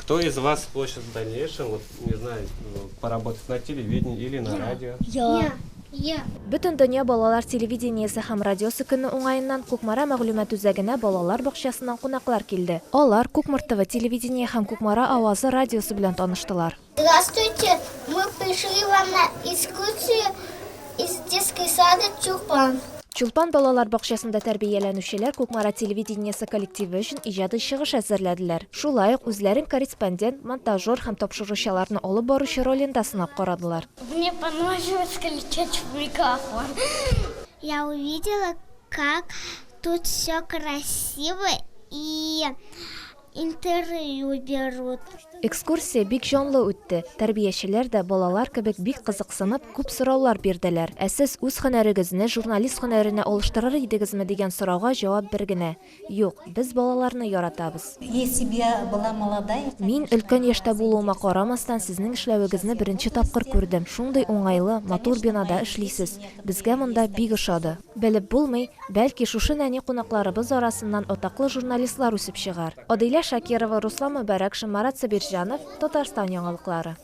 Кто из вас хочет в дальнейшем, вот, не знаю, поработать на телевидении или на радио? Я. Я. Бөтендөнья балалар телевидениесе һәм радиосы көне уңаеннан Кукмара мәгълүмат үзәгенә балалар бакчасыннан кунаклар килде. Алар Кукмор-ТВ телевидение һәм Кукмара авазы радиосы белән таныштылар. Здравствуйте, мы пришли вам на экскурсию из детской сада Чулпан. Чулпан балалар бакчасында тәрбияләнүчеләр Кукмара телевидениесе коллективы өчен иҗади чыгыш әзерләделәр. Шулай ук үзләрен корреспондент, монтажер һәм тапшыручыларны алып баручы ролендә сынап карадылар. Мне понравилось кричать в микрофон. Я увидела, как тут все красиво и интервью берут. Экскурсия бик җанлы үтте. Тәрбиячеләр дә, балалар кебек, бик кызыксынып, күп сораулар бирделәр. Ә сез үз һөнәрегезне журналист һөнәренә алыштырыр идегезме дигән сорауга җавап бер генә, Юк, без балаларны яратабыз. Если б я была молодая. Мин, өлкән яшьтә булуыма карамастан, сезнең эшләвегезне беренче тапкыр күрдем. Шундый уңайлы, матур бинада эшлисез. Безгә монда бик ошады. Белеп булмый, бәлки, шушы нәни кунакларыбыз арасыннан атаклы журналистлар үсеп чыгар. Адилә Шакирова, Руслан Мөбарәкшин, Марат Сабирҗанов, Татарстан яңалыклары.